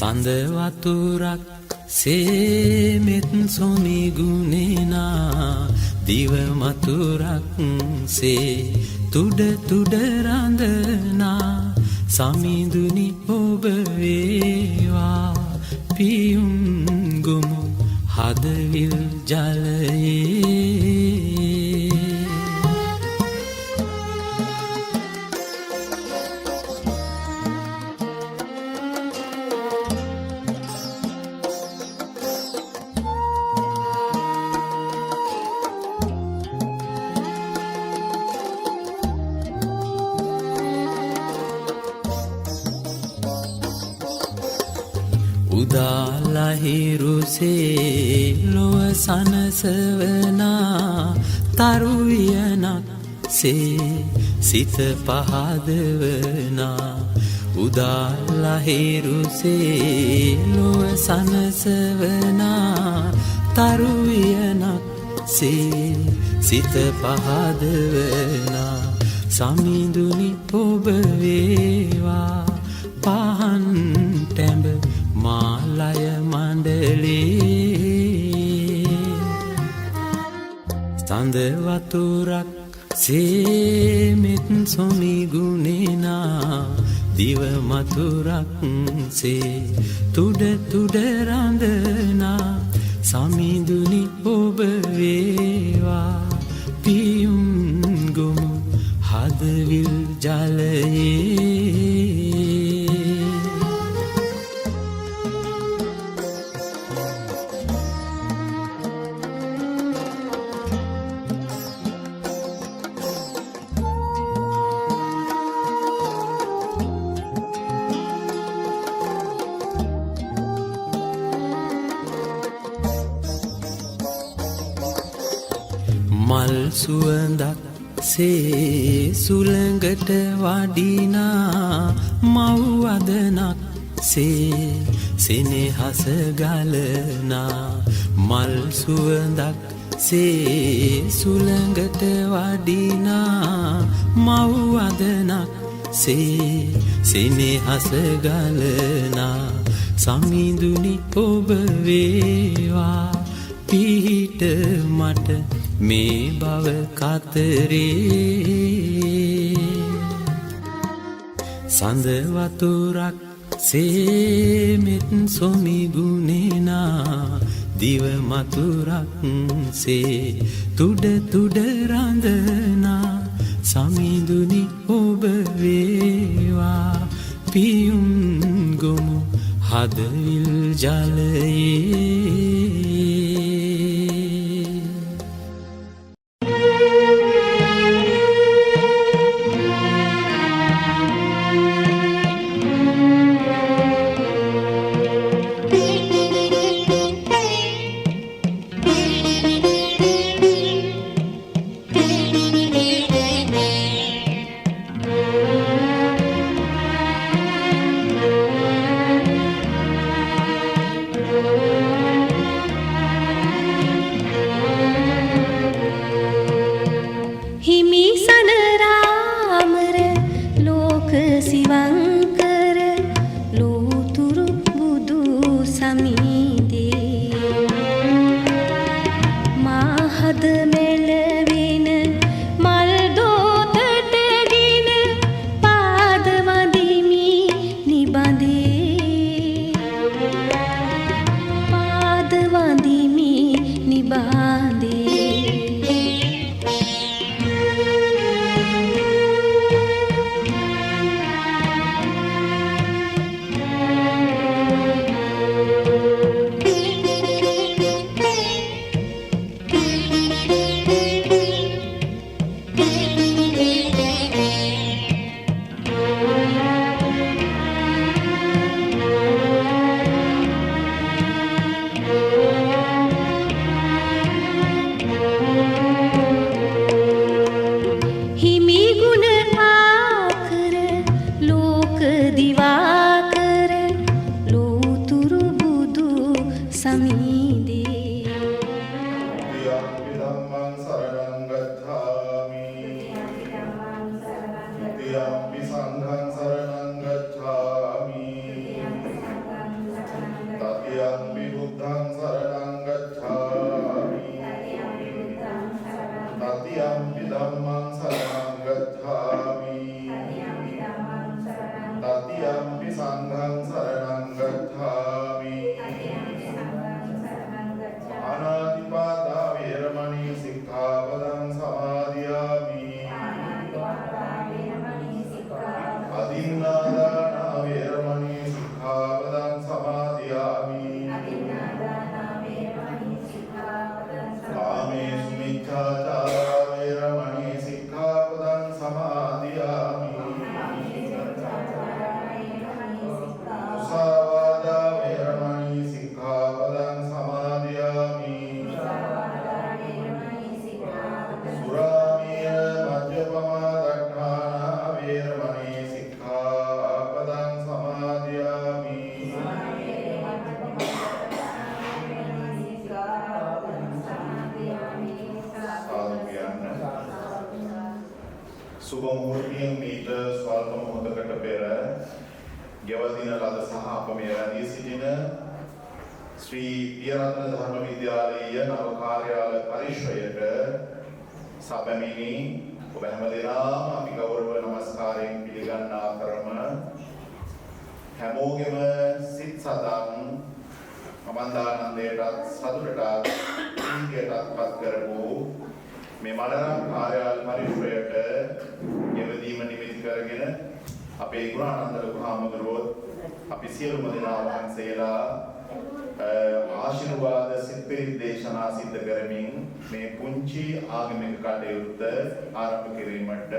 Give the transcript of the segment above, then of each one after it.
සඳ වතුරක් සේමෙත් සොමිගුණේනා දිව මතුරක් සේ තුඩ තුඩ රඳනා සමිඳුනි ඔබ වේවා පියුම් ගොමු හදවිල් ජලයේ. උදාලහිරුසේ ලොව සනසවනා තරුවියනක් සේ සිත පහදවනා. උදාලහිරුසේ ලොව සනසවනා තරුවියනක් සේ සිත පහදවනා සමිඳුනි ඔබ වේවා පහන් ටැඹ මාලය මණ්ඩලේ. සඳ වතුරක් සේමෙත් සොමිගුණේනා දිව මතුරක් සේ තුඩ තුඩ රඳනා සමිඳුනි ඔබ වේවා පියුම් ගොමු හදවිල් ජලයේ. මල් සුවඳක් සේ සුළඟට වඩිනා මව් වදනක් සේ සෙනෙහස ගලනා. මල් සුවඳක් සේ සුළඟට වඩිනා මව් වදනක් සේ සෙනෙහස ගලනා සමිඳුනි ඔබ වේවා පිහිට මට මේ භව කතරේ. සඳ වතුරක් සේමෙත් සොමිගුණේනා දිව මතුරක් සේ තුඩ තුඩ රඳනා සමිඳුනි ඔබ වේවා පියුම් ගොමු හදවිල් ජලයේ. හිමිසන රාමර ලෝක සිවංකර ලෝතුරු බුදු සමිඳේ මාහද මෙලවින මල් දෝතටගෙන පාද වඳිමි නිබඳේ පාද වඳිමි නිබඳේ. හිමි ගුණ ආකර ලෝක දිවාකර ලෝතුරු බුදු සමිඳේ. ဒ ුතියම්පි ධම්මං සරණං ගච්ඡාමි. ဒ ුතියම්පි සංඝං සරණං ගච්ඡාමි. තතියම්පි ධම්මං සරණං ගච්ඡාමි. තතියම්පි සංඝං සරණං ගච්ඡාමි. පාණාතිපාතා වේරමණී සික්ඛාපදං සමාදියාමි. අදින්නාදානා වේරමණී සික්ඛාපදං සමාදියාමි. කාමේසු මිච්ඡාචාරා වේරමණී සික්ඛාපදං සමාදියාමි. මුසාවාදා වේරමණී සික්ඛාපදං සමාදියාමි. සුරාමේර මජ්ජපමා දට්ඨානා වේරමණී සික්ඛාපදං සමාදියාමි. සාදු කියන්න. සුබ මුහුර්තයෙන් මීට ස්වල්ප මොහොතකට පෙර ගෙවදින ලද සහ අප මේ රැඳී සිටින ශ්‍රී පියරත්න ධර්ම විද්‍යාලීය නව කාර්යාල පරිශ්‍රයට සපැමිණි ඔබ හැම දෙනාම අපි ගෞරව නමස්කාරයෙන් පිළිගන්නා අතරම, හැමෝගෙම සිත් සතන් අමන්දානන්දයටත් සතුටටත් ප්‍රීතියටත් පත් කරපු මේ මනරම් කාර්යාල පරිශ්‍රයට ගෙවදීම නිමිති කරගෙන අපේ ගුණානන්ද ලොකු හාමුදුරුවොත් අපි සියලුම දෙනා වහන්සේලා ආශිර්වාද සිත් පිරිත් දේශනා සිද්ධ කරමින් මේ පුංචි ආගමික කටයුත්ත ආරම්භ කිරීමට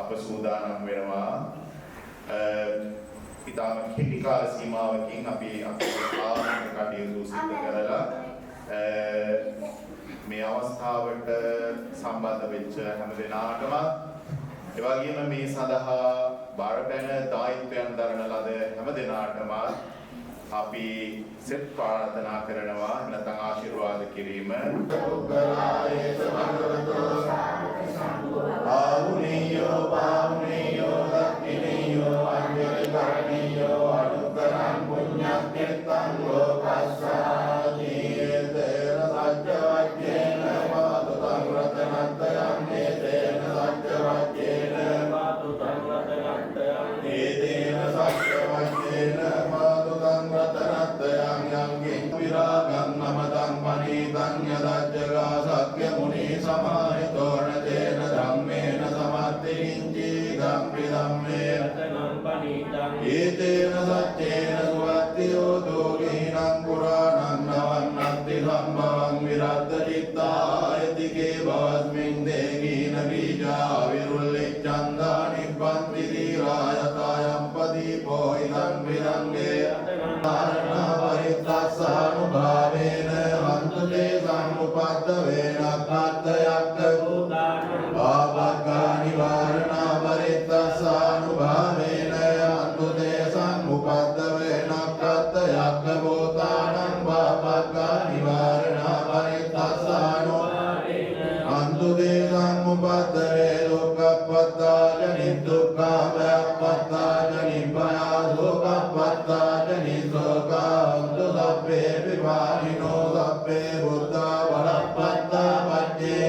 අප සූදානම් වෙනවා. ඉතාම කෙටි කාල සීමාවකින් අපි අපේ ආගමික කටයුතු සිද්ධ කරලා මේ අවස්ථාවට සම්බන්ධ වෙච්ච හැම දෙනාටම, ඒ වගේම මේ සඳහා බාරපැන දායිත්වයන් දරන ලද හැම දෙනාටම අපි සෙත් ප්‍රාර්ථනා කරනවා, එහෙම නැත්නම් ආශිර්වාද කිරීම. ආහුනේයෝ පාහුනේයෝ දක්ඛිනේයෝ අඤ්ජලි කරණීයෝ අනුත්තරං පුඤ්ඤක්ඛෙත්තං ලෝකස්සාති. තේන සච්ච වජ්ජේන පාතුතං රතනත්තයං, ඒතේන සච්ච වජ්ජේන ඒතේන සච්ච වජ්ජේන පාතුතං රතනත්තයං. යං කිං විරාගං නමතං පනීතං යදජ්ජගා සක්්‍ය මුනි සමාහිතෝ නතේන ධම්මේන සමත්ති කිංචි ධම්පි ධම්මේ ඒතේන සච්චේන සුවත්ති හෝතු. කීනං පුරාණං නවං නත්ති සම්භවං විරද්ද චිත්තායතිකේ භවස්මින් දේකීන බීජා විරුල්ලිච්ඡන්දා නිබ්බන්ති දීරායතායම් පදීපෝ ඉදං විරංගේ ධාරණා පරිත්තස්සානුභාවේන හන්තු තේ සම්උපද්දවේන අක්ඛත්තයක්ඛ පාපග්ගා නිවාරණා පරිත්තස්සානුභාවේන හන්තු තේ සම්උපද්දවේන අක්ඛත්තයක්ඛ භූතානං පාපග්ගා නිවාරණා පරිත්තස්සානු හන්තු තේ සම්උපද්දවේ දුක්ඛප්පත්තා ච නිදුක්ඛා භයප්පත්තා ච නිබ්බයා සෝකප්පත්තා ච නිසෝකා හන්තු සබ්බේ විපානිනෝ සබ්බේ බුද්ධා බලප්පත්තා පච්චේ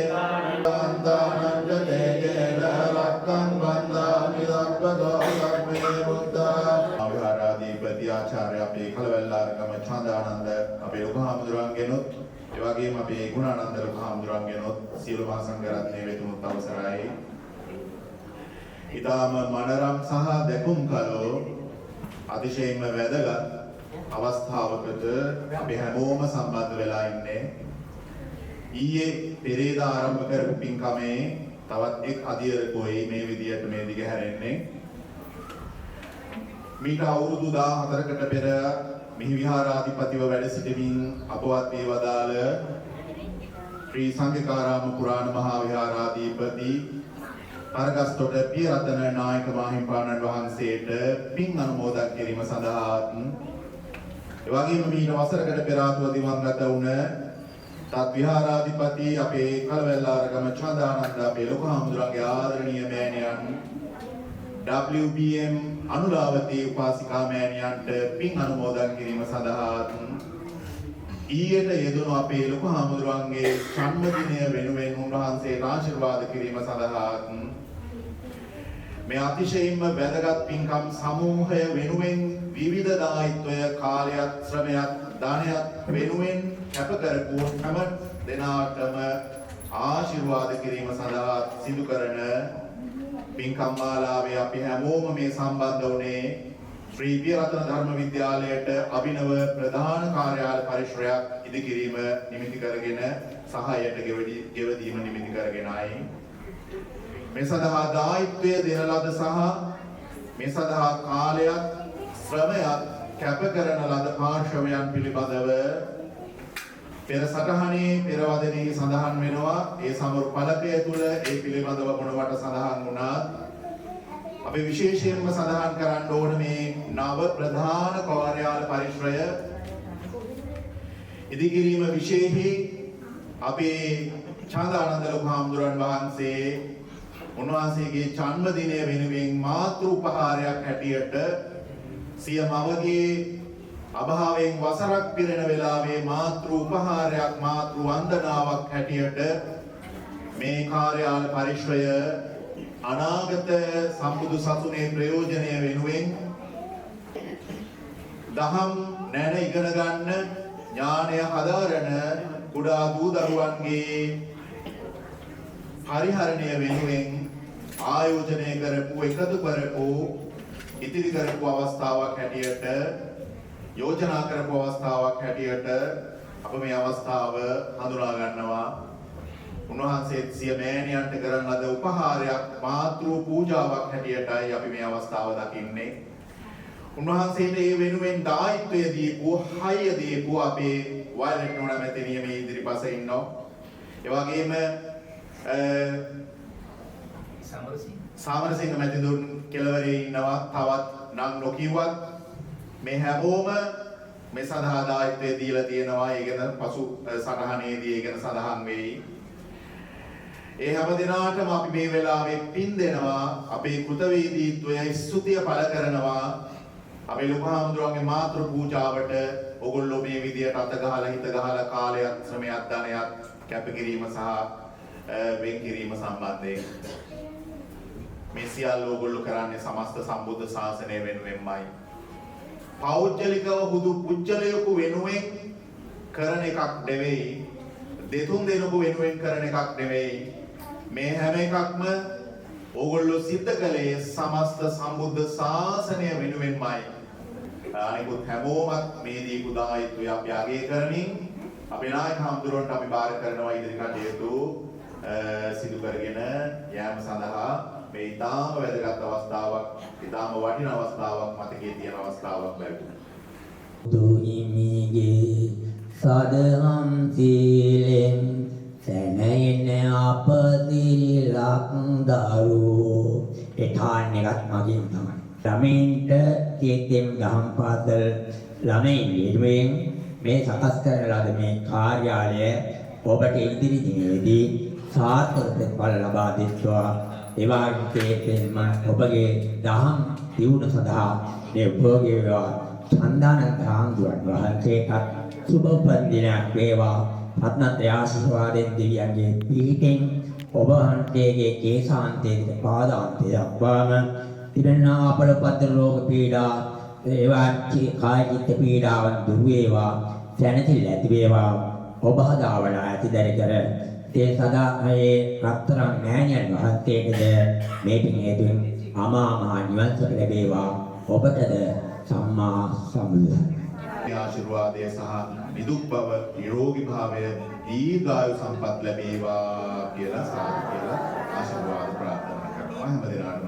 අන්තානං ච තේජේන රක්ඛං බන්ධාමි සබ්බතෝ සබ්බේ බුද්ධා. විහාරාධිපති ආචාර්ය අපේ කලවැල්ලාරගම චන්දානන්ද අපේ ලොකු හාමුදුරුවන්ගෙනුත්, ඒ වගේම අපේ ගුණානන්ද ලොකු හාමුදුරුවන්ගෙනුත් සියලු මහා සංඝරත්නය වෙතුමුත් අවසරයි. ඊටාම මනරම් සහ දැකුම් කලෝ අතිශයින්ම වැදගත් අවස්ථාවකට අපි හැමෝම සම්බන්ධ වෙලා ඉන්නේ. ඊයේ පෙරේදා ආරම්භ කරපු පින්කමේ තවත් එක් අදියරකෝයි මේ විදියට මේ දිග හැරෙන්නේ. මීට අවුරුදු 14කට පෙර මිහි විහාරාධිපතිව වැඩ සිටමින් අපවත් වී වදාළ ශ්‍රී සංඝකාරාම පුරාණ මහා විහාරාධිපති අරගස්තොට පියරතන නායක මාහිම්පාණන් වහන්සේට පින් අනුමෝදන් කිරීම සඳහාත්, ඒ වගේම මීට වසරකට පෙර ආතුව දිවංගත වුණ තත් විහාරාධිපති අපේ කලවැල්ලාරගම චන්දානන්ද අපේ ලොකු හාමුදුරන්ගේ ආදරණීය මෑණියන් WBM අනුලාවතී උපාසිකා මෑණියන්ට පින් අනුමෝදන් කිරීම සඳහාත් ඊයට යෙදුණු අපේ ලොකු හාමුදුරුවන්ගේ ජන්මදිනය වෙනුවෙන් උන්වහන්සේට ආශිර්වාද කිරීම සඳහා, මේ අතිශයින්ම වැදගත් පින්කම් සමූහය වෙනුවෙන් විවිධ දායිත්වය, කාලයත්, ශ්‍රමයත්, ධනයත් වෙනුවෙන් කැප කරපු හැම දෙනාටම ආශිර්වාද කිරීම සඳහා සිදු කරන පින්කම් මාලාවේ අපි හැමෝම මේ සම්බන්ධ වුණේ ශ්‍රී පියරතන ධර්ම විද්‍යාලයට අභිනව ප්‍රධාන කාර්යාල පරිශ්‍රයක් ඉදිකිරීම නිමිති කරගෙන සහායට ගෙවදීම නිමිති කරගෙනයි. මේ සඳහා දායිත්වය දෙන ලද සහ මේ සඳහා කාලයක්, ශ්‍රමයක් කැප කරන ලද පාර්ශවයන් පිළිබඳව පෙර සටහනේ පෙරවදනේ සඳහන් වෙනවා. ඒ සමරු පලකය තුල ඒ පිළිබඳව මොනවට සඳහන් වුණත් අපි විශේෂයෙන්ම සඳහන් කරන්න ඕන මේ නව ප්‍රධාන කාර්යාල පරිශ්‍රය ඉදිකිරීම විශේෂෙහි අපේ චන්දානන්ද ලොකු හාමුදුරන් වහන්සේ උන්වහන්සේගේ ජන්මදිනය වෙනුවෙන් මාතෘ උපහාරයක් හැටියට සිය මවගේ අභාවයෙන් වසරක් පිරෙන වෙලාවේ මාතෘ උපහාරයක්, මාතෘ වන්දනාවක් හැටියට මේ කාර්යාල පරිශ්‍රය අනාගත සම්බුදු සසුනේ ප්‍රයෝජනය වෙනුවෙන් දහම් නැන ඉගෙන ගන්න, ඥානය හදාරන කුඩා දූ දරුවන්ගේ පරිහරණය වෙනුවෙන් ආයෝජනය කරපු, එකතු කරපු, ඉතිරි කරපු අවස්ථාවක් හැටියට, යෝජනා කරපු අවස්ථාවක් හැටියට අප මේ අවස්ථාව හඳුනා ගන්නවා. උන්වහන්සේත් සිය මෑණියන්ට කරන ලද උපහාරයක්, මාතෘ පූජාවක් හැටියටයි අපි මේ අවස්ථාව දකින්නේ. උන්වහන්සේට ඒ වෙනුවෙන් දායිත්වය දීපු, හයිය දීපු අපේ වයලට් නෝනා මැතිණිය මේ ඉදිරිපස ඉන්නවා. ඒ වගේම සමරසිංහ මැතිතුන් කෙළවරේ ඉන්නවා. තවත් නම් නොකියුවත් මේ හැමෝම මේ සඳහා දායිත්වය දීලා තියෙනවා. ඒ ගැන පසු සටහනේදී ඒ ගැන සඳහන් වෙයි. ඒ හැම දිනාටම අපි මේ වෙලාවේ පින් දෙනවා, අපේ කෘතවේදීත්වය, ස්තුතිය පළ කරනවා. අපේ ලොකු හාමුදුරුවන්ගේ මාතෘ පූජාවට ඔගොල්ලෝ මේ විදියට අත ගහලා, හිත ගහලා, කාලයත්, ශ්‍රමයත්, ධනයත් කැපකිරීම සහ වෙන් කිරීම සම්බන්ධයෙන් මේ සියල්ල ඔගොල්ලෝ කරන්නේ සමස්ත සම්බුද්ධ ශාසනය වෙනුවෙන්මයි. පෞද්ගලිකව හුදු පුජ්‍යලයකු වෙනුවෙන් කරන එකක් නෙවෙයි, දෙතුන් දෙනෙකු වෙනුවෙන් කරන එකක් නෙවෙයි. මේ හැම එකක්ම ඕගොල්ලෝ සිද්ධ කළේ සමස්ත සම්බුද්ධ ශාසනය වෙනුවෙන්මයි. අනිකුත් හැමෝම මේ දීපු දායිත්වය අපි අගය කරමින් අපේ නායක හාමුදුරුවන්ට අපි බාර කරනවා ඉදිරි කටයුතු සිදු කරගෙන යෑම සඳහා. මේ ඉතාම වැදගත් අවස්ථාවක්, ඉතාම වටින අවස්ථාවක්, මතකයේ තියෙන අවස්ථාවක් ලැබුණා. බුදු හිමිගේ සදහම් සීලෙන් සැනයෙන අප සිරිලක් දරුවෝ. ඒ ඨාන් එකත් මගේම තමයි. ළමයින්ට තියෙද්දෙම දහම් පාසල් ළමයින් වෙනුවෙන් මේ සකස් කරන ලද මේ කාර්යාලය ඔබට ඉදිරි දිනේදී සාර්ථක ප්‍රතිඵල ලබා දෙත්වා. ඒ වාගේම ඔබගේ දහම් දියුණුව සඳහා මේ උපයෝගී වේවා. චන්දානන්ද හාමුදුරන් වහන්සේටත් සුබ උපන් දිනයක් වේවා. රත්නත්‍රය ආශිර්වාදයෙන්, දෙවියන්ගේ පිහිටෙන් ඔබ වහන්සේගේ කේසාන්තයේ සිට පාදාන්තය දක්වාම තිබෙනා අපල උපද්දර රෝග පීඩා, ඒවා කාය චිත්ත පීඩාවන් දුරු වේවා, සැනසෙල්ල ඇති වේවා. ඔබ හදාවන ඇති දැර කර තේ සදා ඒ රත්තරන් මෑණියන් වහන්සේටද මේ පින් හේතුවෙන් අමා මහ නිවන් සප ලැබේවා. ඔබටද සම්මා සම්බුදු සරණයි. ආශිර්වාදය සහ නිදුක් බව, නිරෝගී භාවය, දීර්ඝායු සම්පත් ලැබේවා කියලා සාදු කියලා ආශිර්වාද ප්‍රාර්ථනා කරනවා හැම දිනාටම.